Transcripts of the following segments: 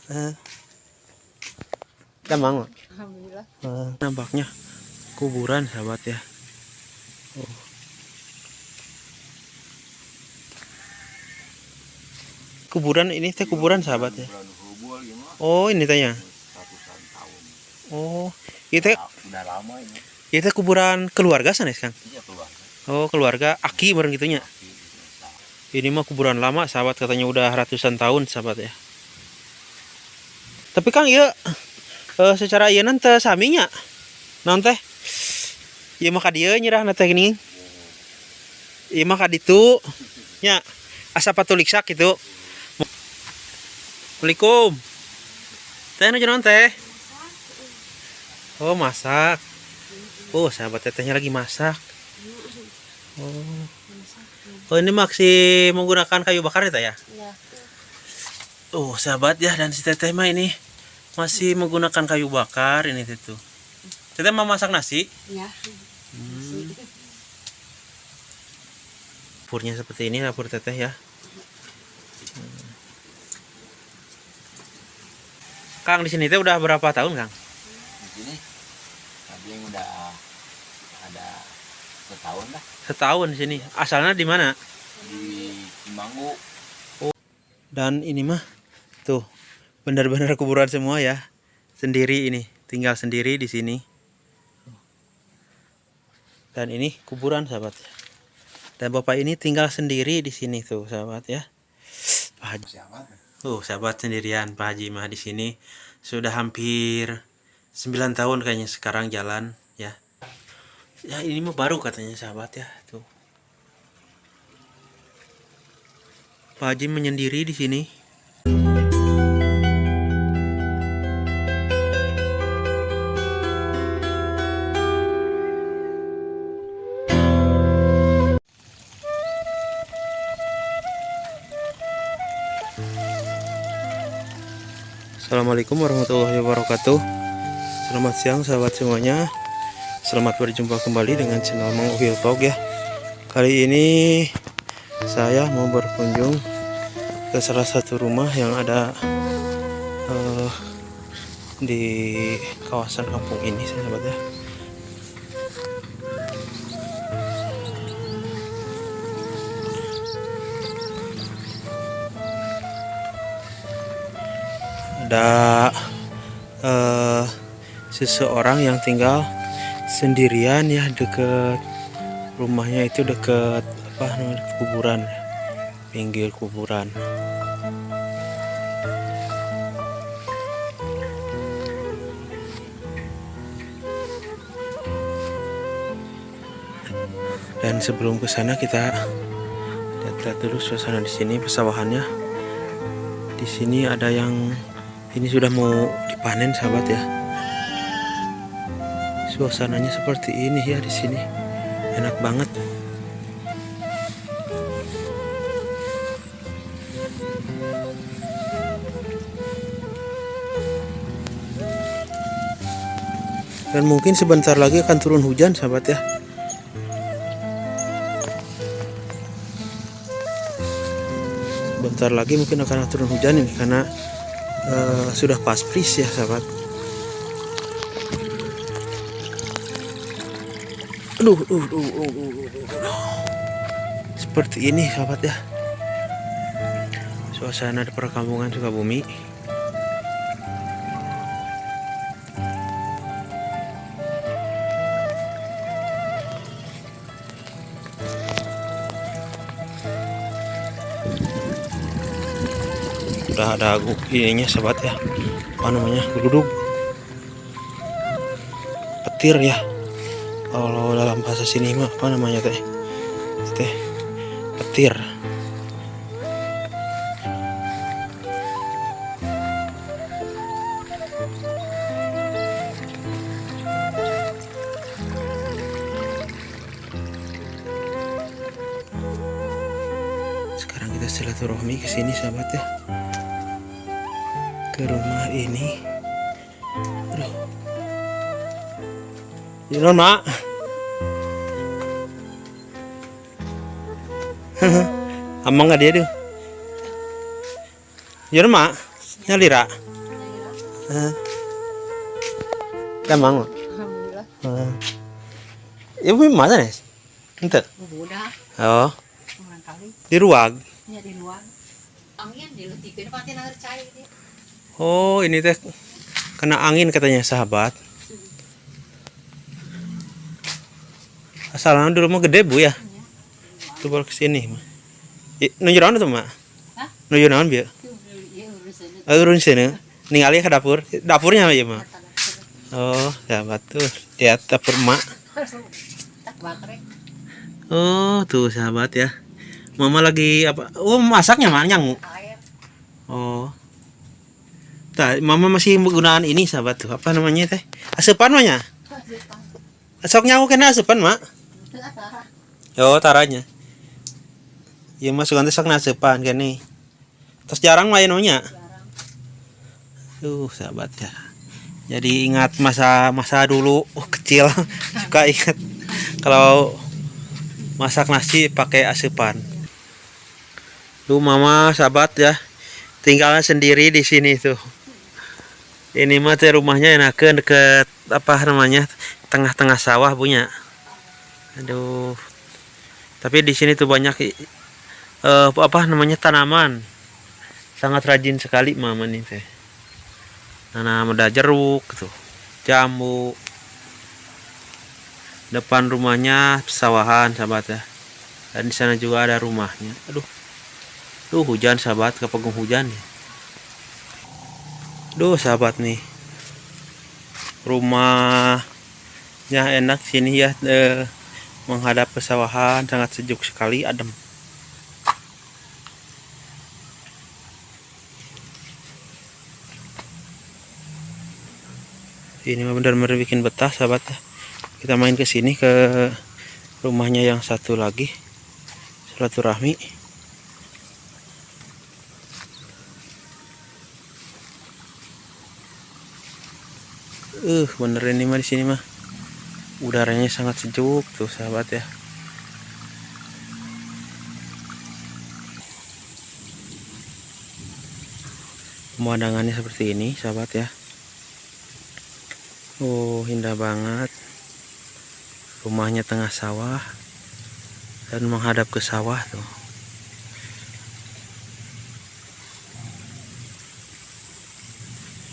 Eh. Damang, Mak. Alhamdulillah. Eh, nampaknya kuburan sahabat ya. Oh. Kuburan ini teh kuburan sahabat ya. Bulan hubul ini mah Oh, ini tanya. ratusan tahun. Oh, itu Udah lama ini. itu kuburan keluarga sanes, Kang. Iya keluarga. Oh, keluarga aki bareng gitunya. Tapi gitu, nah, Ini mah kuburan lama sahabat, katanya udah ratusan tahun sahabat ya. Tapi Kang iya secara ieu teh saminya. Naon teh? Ieu mah ka dieu nyerahna teh gini. Ieu mah ka ditu. Nya asa patuliksak gitu. Assalamualaikum. Teh nuju naon teh? Oh, masak. Oh, sahabat, tetehnya lagi masak. Oh. Oh, ini masih menggunakan kayu bakar ya, Teh ya? Ya. Oh, sahabat ya, dan si teteh mah ini masih menggunakan kayu bakar ini tuh. Teteh mau masak nasi? Ya. Dapurnya seperti ini dapur teteh ya. Kang, di sini teh udah berapa tahun, Kang? Di sini tadi yang udah ada setahun lah. Setahun di sini. Asalnya di mana? Di Cimanggu. Dan ini mah tuh benar-benar kuburan semua ya. Sendiri ini, tinggal sendiri di sini. Dan ini kuburan sahabat. Dan bapak ini tinggal sendiri di sini tuh sahabat ya. Pak Haji. Siapa? Tuh sahabat, sendirian Pak Haji mah di sini sudah hampir 9 tahun kayaknya sekarang jalan ya. Ya ini mah baru katanya sahabat ya tuh. Pak Haji menyendiri di sini. Assalamualaikum warahmatullahi wabarakatuh. Selamat siang sahabat semuanya. Selamat berjumpa kembali dengan channel Mang Uhil Vlog ya. Kali ini saya mau berkunjung ke salah satu rumah yang ada di kawasan kampung ini sahabat ya. Ada seseorang yang tinggal sendirian ya, deket rumahnya itu deket apa namanya, kuburan ya, pinggir kuburan. Dan sebelum ke sana kita lihat dulu suasana di sini, pesawahannya. Di sini ada yang ini sudah mau dipanen sahabat ya. Suasananya seperti ini ya di sini. Enak banget. Dan mungkin sebentar lagi akan turun hujan sahabat ya. Sebentar lagi mungkin akan turun hujan ini karena sudah pas pris ya sahabat. Aduh, aduh, aduh, aduh, aduh, aduh, aduh. Seperti ini sahabat ya. Suasana di perkampungan Sukabumi. Udah ada ininya sahabat ya, apa namanya, geluduk petir ya kalau dalam bahasa sini mah, apa namanya teh teh petir. Sekarang kita silaturahmi ke sini sahabat ya, ke rumah ini. Aduh. Ini mak. Amang nggak dia tuh. Ya mak. Nyalira. Heeh. Damang. Alhamdulillah. Heeh. Ibu mana nih? Ente. Udah, Oh, kurang kali. di ruang. Nya di luar. Angin diletikeun pati nager cai dia. Oh, ini teh kena angin katanya sahabat. Asalnya dulu mah gede bu ya. Tuh baru kesini mah. Nuju naon tuh mak? Hah? Nuju naon bieu? Ieu urusan Oh, urun sini. Ningali ke dapur. Dapurnya ya mak. Oh, sahabat tuh. Lihat dapur mak. Tak baterai. Oh, tuh sahabat ya. Mama lagi apa? Oh, masaknya mak nyangu. Air. Oh. Tah, mama masih menggunakan ini sahabat tuh. Apa namanya teh? Asupan mah nya? Sok nyangu kena asupan mak. Teu atara. Oh, taranya. Iya mah sugan teh sok nasupan kene. Terus jarang main nya. Jarang. Tuh, sahabat ya. Jadi ingat masa-masa dulu kecil suka ingat kalau masak nasi pakai asupan. Duh mama sahabat ya. Tinggalnya sendiri di sini tuh. Ini mah teh rumahnya enakeun deket apa namanya? Tengah-tengah sawah punya. Aduh. Tapi di sini tuh banyak apa namanya tanaman. Sangat rajin sekali mama nih teh. Nanam ada jeruk tuh, jambu. Depan rumahnya pesawahan sahabat ya. Dan di sana juga ada rumahnya. Aduh. Duh hujan sahabat, kepegung hujan ya. Duh sahabat nih. Rumahnya enak sini ya, menghadap pesawahan, sangat sejuk sekali, adem. Ini mah benar-benar bikin betah sahabat ya. Kita main ke sini ke rumahnya yang satu lagi, silaturahmi. Bener ini mah di sini mah udaranya sangat sejuk tuh sahabat ya. Pemandangannya seperti ini sahabat ya. Oh, indah banget. Rumahnya tengah sawah dan menghadap ke sawah tuh.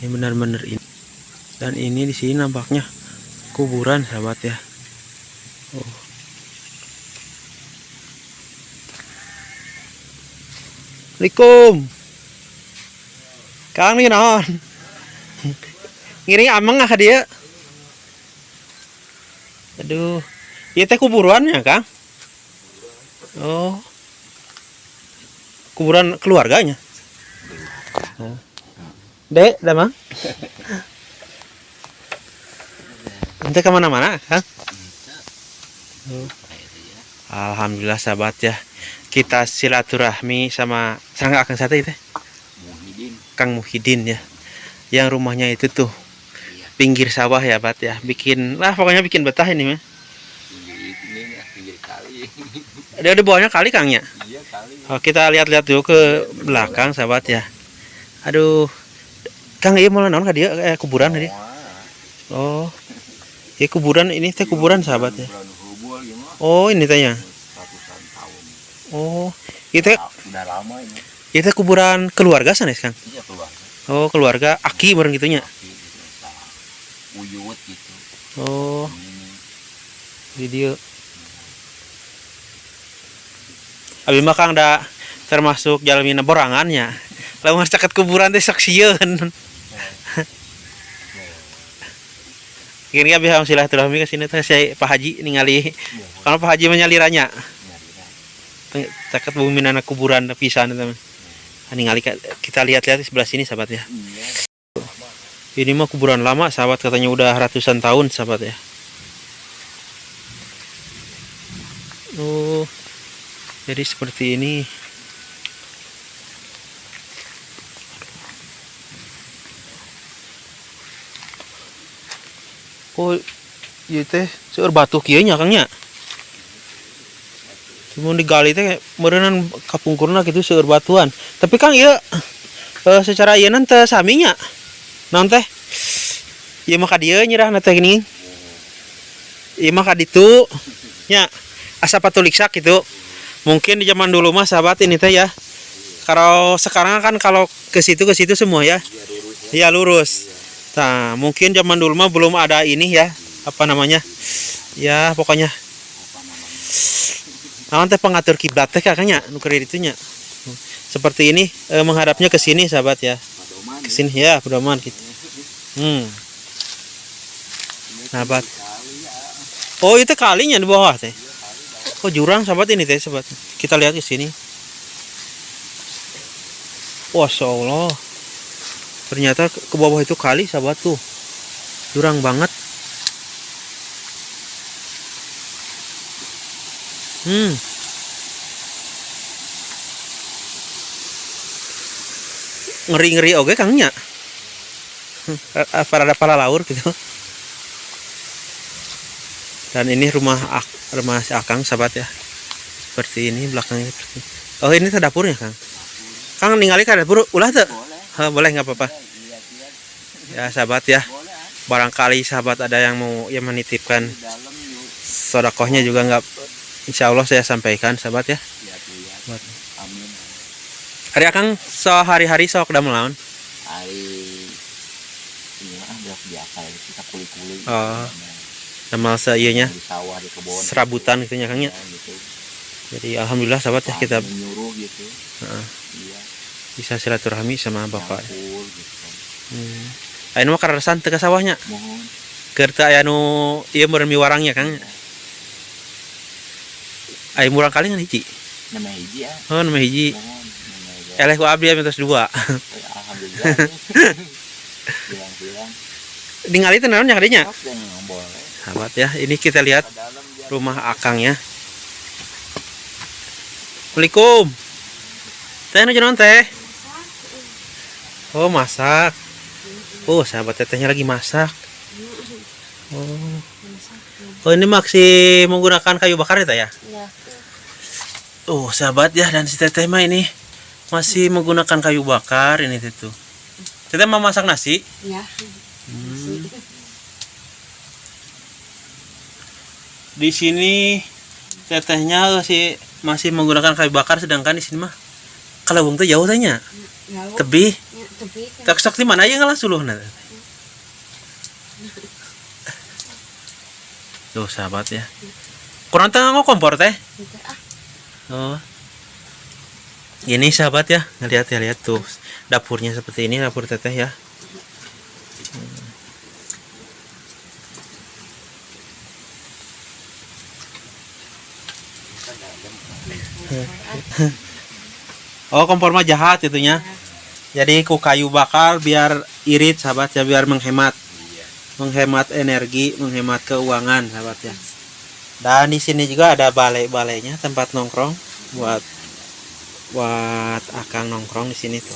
Ini benar-benar ini. Dan ini di sini nampaknya kuburan sahabat ya. Oh. Assalamualaikum. Kang nih naon? Ngiring ameng ah ka dieu. Aduh. Ieu teh kuburannya, Kang? Oh. Kuburan keluarganya. Oh. Dek, damang. Ente kemana-mana, Kang? Oh. Alhamdulillah sahabat ya. Kita silaturahmi sama sareng Akang sate teh. Muhyiddin. Kang Muhyiddin ya. Yang rumahnya itu tuh Iya. pinggir sawah ya, Bat ya. Bikin lah pokoknya bikin betah ini mah. Pinggir ini ya, pinggir kali. Dia di bawahnya kali Kang ya. Iya kali. Oh, kita lihat-lihat dulu ke belakang sahabat ya. Aduh. Kang ieu moal naon ka dieu kuburan tadi. Wah. Oh. Ya kuburan ini teh kuburan sahabat ya. Kuburan hubul ieu mah Oh, ini tehnya. ratusan tahun. Oh, itu teh Udah lama ini. ieu teh kuburan keluarga sanes Kang. Iya keluarga. Oh, keluarga aki bareng gitunya. Aki gitu, salah. Uyut gitu. Oh, Ini di dieu. Abi mah Kang da termasuk jalmina borangannya. Lamun caket kuburan teh sok sieun. Gini abi hayang silaturahmi ke sini teh si Pak Haji ningali. Karena Pak Haji mah nyaliranya. Nyalira. Caket buminana kuburan pisan eta mah. Ningali kita lihat-lihat di sebelah sini sahabat ya. Iya. Ini mah kuburan lama sahabat, katanya udah ratusan tahun sahabat ya. Oh, jadi seperti ini. Oh, ieu teh seueur batu kieu nya Kang nya. Mun digali teh meureunnan kapungkurna gitu seueur batuan. Tapi Kang ieu Secara ieu teu sami nya. Naon teh? Ieu mah ka dieu nyirahna teh gini. Ieu mah ka ditu. Nya asa patuliksak gitu. Mungkin di zaman dulu mah sahabat ini teh ya. Kalau sekarang kan kalau ke situ semua ya. Iya lurus ya. Iya lurus. Nah, mungkin zaman dulu mah belum ada ini ya. Apa namanya? Ya, pokoknya Apa namanya? naon teh pengatur kiblat teh kakaknya nu keur ditu nya. Seperti ini menghadapnya ke sini sahabat ya. Padoman. Ke sini ya, pedoman gitu. Hmm. Ini Sahabat. kali ya. Oh, itu kalinya di bawah teh. Iya kali bawah. Oh, jurang sahabat ini teh sahabat. Kita lihat ke sini. Wah, Allah. Ternyata ke bawah itu kali sahabat tuh. Jurang banget. Hmm. Ngeri-ngeri oge Kang nya. Para para laur gitu. Dan ini rumah rumah si Akang sahabat ya. Seperti ini belakangnya seperti ini. Oh, ini teh dapurnya, Kang. Kang ningali ka dapur ulah teu? Boleh. Hah, boleh nggak apa-apa. Iya, lihat-lihat. Ya, sahabat ya. Boleh ah. Barangkali sahabat ada yang mau ya menitipkan Di dalam yuk. sodakohnya juga nggak, insya Allah saya sampaikan sahabat ya. Lihat-lihat. Buat. Amin. Ari Akang sehari-hari sok damel naon? Hari ini mah biasa biasa ya, kita kuli-kuli. Oh. Damel seieunya Di sawah, di kebun. serabutan gitu nya Kang nya. Ya, gitu. Jadi alhamdulillah sahabat ya kita nyuruh gitu. Heeh. Iya. Bisa silaturahmi sama bapak. Nyangkul gitu kan. Ayeuna mah karasan teu ka sawahnya. Mohon. Keur teu aya nu ieu meureun miwarangnya Kang. Aya murang kali ngan hiji. Nama hiji ya. Oh, nama hiji. Mohon. Nama hiji. Eleh ku abdi aya mintos dua. Alhamdulillah. Bilang-bilang. Ningali teh naon nya kadinya? Sok dan boleh. Sahabat ya, ini kita lihat Ke dalam biar rumah Akang ya. Assalamualaikum. Teh nu naon teh? Oh, masak. Oh, sahabat tetehnya lagi masak. Oh. Oh, ini masih menggunakan kayu bakar ya, Teh ya? Ya. Oh, sahabat ya, dan si teteh mah ini masih menggunakan kayu bakar ini teh tuh. Teteh mau masak nasi? Ya. Di sini tetehnya masih masih menggunakan kayu bakar, sedangkan di sini mah kalau tuh jauh tehnya. Ya. Tebih. Ya, tebih. Tak sok di mana aja ngalah suluhna. Tuh sahabat ya. Kurang teh nganggo kompor teh. Gitu, ah. Oh. Ini sahabat ya, ngelihat ya, lihat tuh dapurnya seperti ini, dapur teteh ya. Oh, kompor mah jahat itunya. Jadi ku kayu bakar biar irit sahabat ya, biar menghemat. Iya. Menghemat energi, menghemat keuangan sahabat ya. Dan di sini juga ada balai-balainya, tempat nongkrong buat buat Akang nongkrong di sini tuh.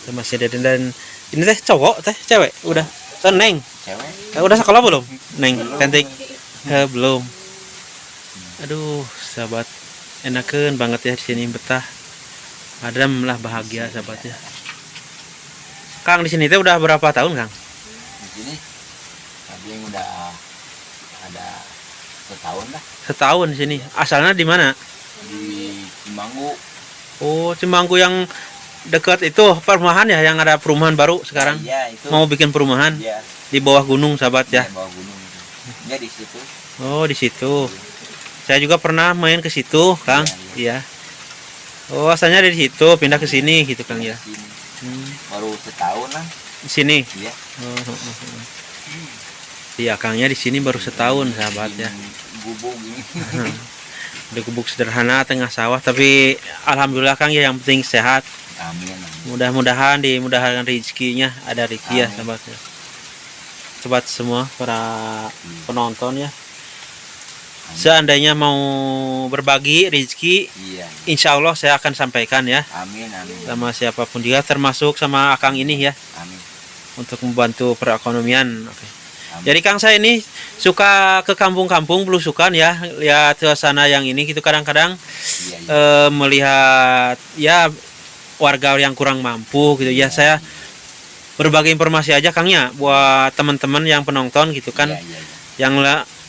Itu masih ada dan ini teh cowok teh cewek udah. Eh, Neng, Cewek. Udah sekolah belum? Neng, cantik. Belum. Aduh, sahabat, enakan banget ya di sini betah. Adem lah, bahagia sahabat ya. Kang di sini teh udah berapa tahun, Kang? Di sini Abling udah ada setahun lah. Setahun di sini. Asalnya di mana? Di Cimanggu. Oh, Cimanggu yang dekat itu perumahan ya, yang ada perumahan baru sekarang. Iya, itu. Mau bikin perumahan Iya. di bawah gunung sahabat ya. Di bawah gunung itu. Enggak di situ. Oh, di situ. Saya juga pernah main ke situ, Kang. Iya, Iya. Oh, asalnya dari situ, pindah ke sini gitu, Kang ya. Di sini. Hmm. Baru setahun lah. Di sini. Iya. Oh. Iya, Kangnya di sini baru setahun, sahabat ya. Gubuk gini. Di gubuk sederhana tengah sawah, tapi alhamdulillah Kang ya, yang penting sehat. Amin. Amin. Mudah-mudahan dimudahkan rezekinya, ada rezeki ya, Amin. sahabat ya. Sobat semua para penonton ya. Seandainya mau berbagi rezeki, Iya. insya Allah saya akan sampaikan ya Amin, amin. sama siapapun juga, termasuk sama Akang ini ya, Amin. untuk membantu perekonomian. Oke. Amin. Jadi Kang, saya ini suka ke kampung-kampung belusukan ya, lihat suasana yang ini gitu kadang-kadang Iya, iya. melihat ya warga yang kurang mampu gitu ya. Saya berbagi informasi aja Kang ya buat teman-teman yang penonton gitu kan. Iya, iya, iya. Yang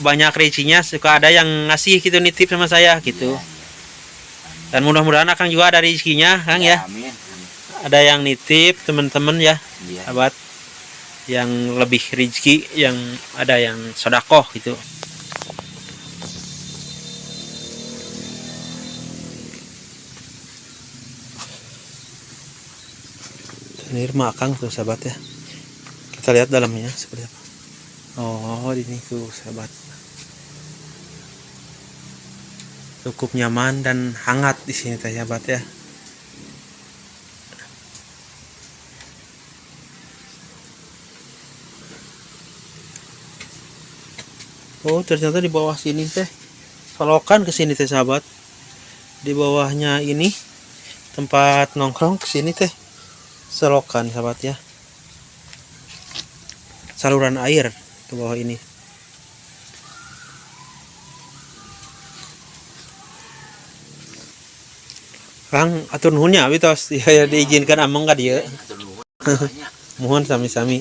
banyak rezekinya suka ada yang ngasih gitu, nitip sama saya gitu. Iya, iya. Dan mudah-mudahan Akang juga ada rezekinya Kang ya. Amin. Amin. Ada yang nitip teman-teman ya, Iya. sahabat yang lebih rezeki, yang ada yang sodakoh gitu. Ini rumah Akang tuh sahabat ya. Kita lihat dalamnya seperti apa. Oh, ini tuh sahabat. Cukup nyaman dan hangat di sini teh sahabat ya. Oh, ternyata di bawah sini teh solokan ke sini teh sahabat. Di bawahnya ini tempat nongkrong ke sini teh selokan sahabat ya. Saluran air ke bawah ini. Kang, atur nuhun nya abi tos ya, ya diizinkan ameng ka dieu. Atur nuhun. Banyak. Mohon sami-sami.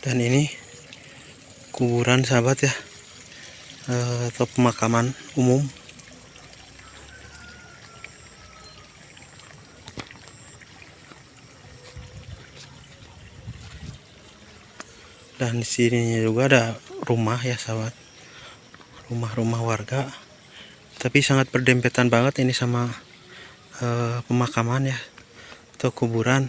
Dan ini kuburan sahabat ya, atau pemakaman umum. Dan di sininya juga ada rumah ya sahabat, rumah-rumah warga, tapi sangat berdempetan banget ini sama pemakaman ya atau kuburan.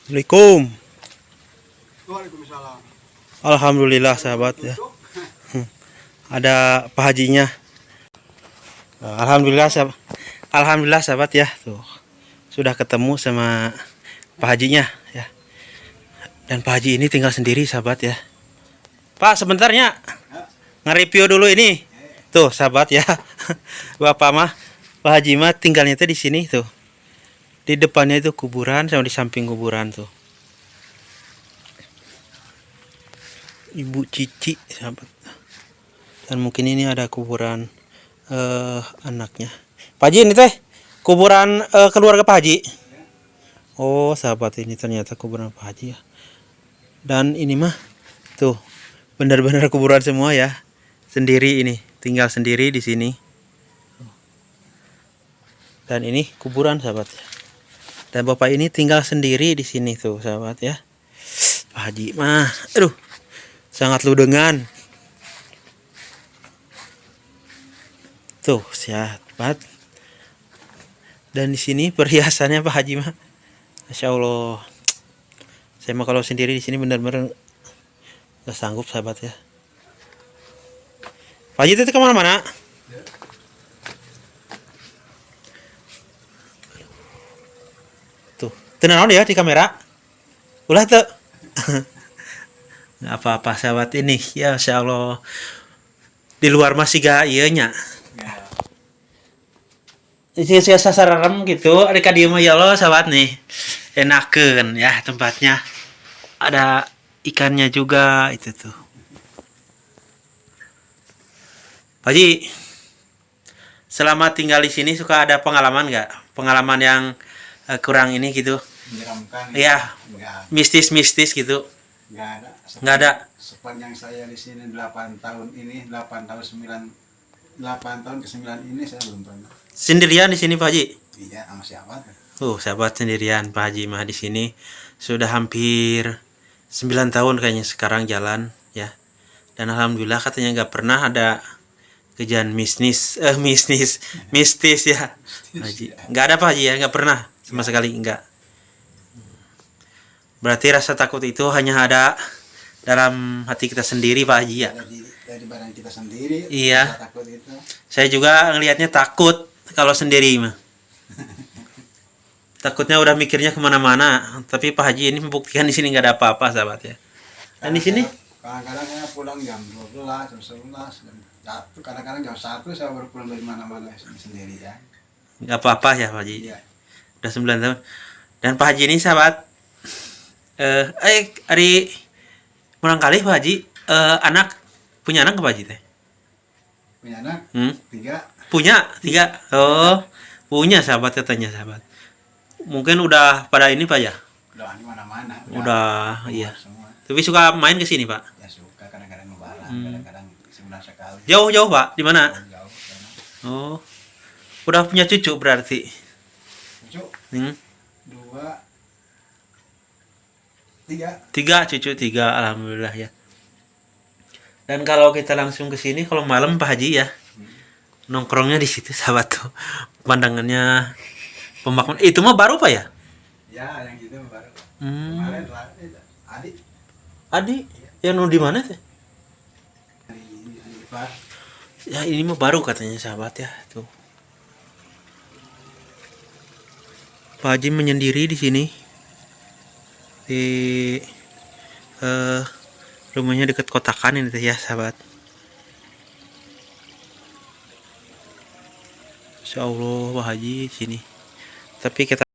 Assalamualaikum. Waalaikumsalam. Alhamdulillah sahabat ya. Ada Pak Hajinya. Alhamdulillah sahabat. Alhamdulillah sahabat ya. Tuh. Sudah ketemu sama Pak Hajinya ya. Dan Pak Haji ini tinggal sendiri sahabat ya. Pak, sebentarnya nge-review dulu ini. Tuh sahabat ya. Bapak mah Pak Haji mah tinggalnya tuh di sini tuh. Di depannya itu kuburan sama di samping kuburan tuh. Ibu Cici sahabat. Dan mungkin ini ada kuburan anaknya. Pak Haji ini teh kuburan keluarga Pak Haji. Oh sahabat, ini ternyata kuburan Pak Haji ya. Dan ini mah tuh benar-benar kuburan semua ya. Sendiri ini, tinggal sendiri di sini. Dan ini kuburan sahabat. Dan bapak ini tinggal sendiri di sini tuh sahabat ya. Pak Haji mah, aduh, sangat ludengan. Tuh, sahabat. Dan di sini perhiasannya Pak Haji mah. Masya Allah. Saya mah kalau sendiri di sini benar-benar nggak sanggup sahabat ya. Pak Haji itu kemana-mana? Tuh, tenang ya di kamera. Ulah tuh. Nggak apa-apa sahabat ini. Ya, Masya Allah. Di luar masih gak iya nya. Sia sasararem gitu, ada ka dieu mah ya Allah sahabat nih. Enakeun ya tempatnya. Ada ikannya juga itu tuh. Pak Haji, selama tinggal di sini suka ada pengalaman nggak? Pengalaman yang kurang ini gitu? Menyeramkan. Iya, Enggak, mistis-mistis gitu. enggak ada. Nggak ada. Sepanjang saya di sini 8 tahun ini, 8 tahun 9 8 tahun ke 9 ini saya belum pernah. Sendirian di sini Pak Haji? Iya, sama siapa tuh? Sahabat sendirian Pak Haji mah di sini sudah hampir 9 tahun kayaknya sekarang jalan ya. Dan alhamdulillah katanya nggak pernah ada kejadian mistis mistis mistis ya. Pak Haji. Nggak ada Pak Haji ya, nggak pernah sama sekali nggak. Berarti rasa takut itu hanya ada dalam hati kita sendiri Pak Haji ya. Dari barang kita sendiri. Iya. Kita takut itu. Saya juga ngelihatnya takut kalau sendiri mah. Takutnya udah mikirnya kemana-mana. Tapi Pak Haji ini membuktikan di sini nggak ada apa-apa sahabat ya. Dan di sini Kadang-kadang saya pulang jam 12, jam 11, jam 1, kadang-kadang jam 1 saya baru pulang dari mana-mana sendiri ya. nggak apa-apa ya Pak Haji. Iya. Udah 9 tahun. Dan Pak Haji ini sahabat hari murangkalih Pak Haji anak punya anak ke Pak Haji teh? Punya anak Hmm? 3. Punya 3. Oh, punya sahabat katanya sahabat. Mungkin udah pada ini Pak ya? Udah di mana-mana. Udah, keluar iya. Semua. Tapi suka main ke sini Pak. Ya suka kadang-kadang lebaran, kadang-kadang sebulan sekali. Jauh-jauh Pak, di mana? Jauh sana. Oh. Udah punya cucu berarti. Cucu Hmm. 2 3. 3 cucu 3, alhamdulillah ya. Dan kalau kita langsung ke sini kalau malam Pak Haji ya. Nongkrongnya di situ sahabat tuh. Pemandangannya pemakaman itu mah baru Pak ya? Ya, yang itu baru. Hmm. Kemarin lah, adik Adi, yang di mana sih? dari ini Pak. Ya ini mah baru katanya sahabat ya tuh. Pak Haji menyendiri di sini di eh rumahnya dekat kotakan ini teh ya sahabat. Insya Allah Pak Haji sini. Tapi kita